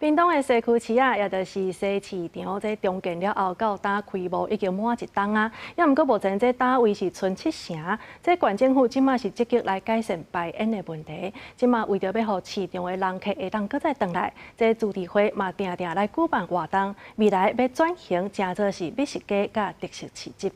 屏東的西區市仔，也就是西市場，這重建了後到今開幕已經滿一冬啊。也毋過目前這檔位是賰七成，這縣政府這馬是積極來改善排煙的問題。這馬為著欲予市場的人客會當閣再轉來，這自治會嘛定定來舉辦活動，未來欲轉型成做是美食街佮特色市集。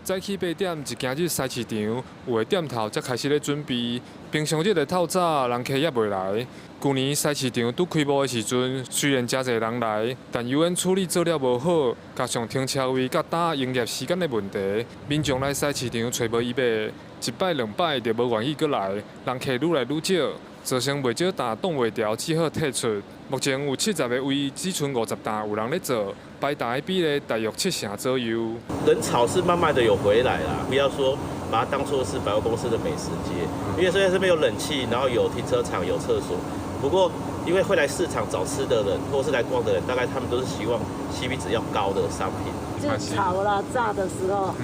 早起8點一行入西市場，有的店頭才開始咧準備。平常日的透早，人客猶未來。舊年西市場拄開幕的時陣，雖然誠濟人來，但油煙處理做了無好，加上停車位佮擔營業時間的問題，民眾來西市場揣無伊買，一擺兩擺就無願意閣來，人客愈來愈少，造成袂少檔擋袂牢，只好退出。目前有70個位，只賰50檔有人咧做，排檔的比例大約七成左右。人潮是慢慢的有回來啦，不要說把它當作是百貨公司的美食街，因為雖然這邊有冷氣，然後有停車場、有廁所，不過因為會來市場找吃的人，或是來逛的人，大概他們都是希望 CP 值要高的商品。就炒啦、炸的時候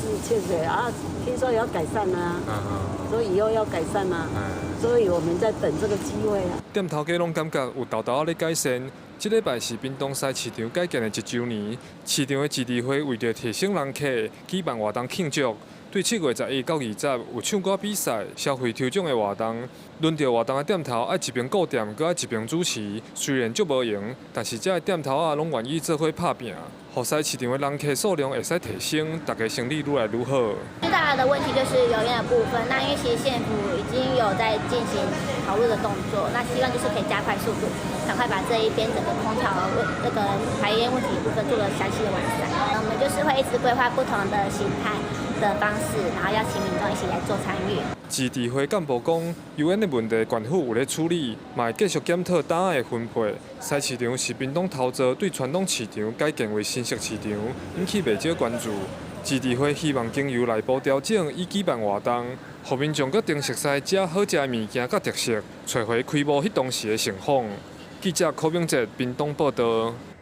是確實啊，聽說要改善啊，所以以後要改善啊，所以我們在等這個機會啊。店頭家攏感覺有沓沓仔咧改善。這禮拜是屏東西市場改建的一週年，市場的自治會為著提升人客，舉辦活動慶祝。對7月11到20有唱歌比賽、消費抽獎的活動。輪著活動的店頭愛一邊顧店，閣愛一邊主持。雖然足無閒，但是這个店頭仔攏願意做伙拍拚，予西市場的人客數量會使提升，大家生意愈來愈好。最大的問題就是油煙的部分，那因為其實縣府已經有在進行討論的動作，那希望就是可以加快速度，趕快把這一邊整個空調這個排煙問題部分做個詳細的完善。我們就是會一直規劃不同的形態的方式，然後邀請民眾一起來做參與。自治會幹部講，油煙的問題，縣府有咧處理，嘛會繼續檢討檔仔的分配。西市場是屏東頭座對傳統市場改建為新式市場，引起袂少關注。自治會希望經由內部調整以舉辦活動，予民眾閣重熟悉遮好食的物件佮特色，揣回開幕彼當時的盛況。記者柯明哲屏東報導。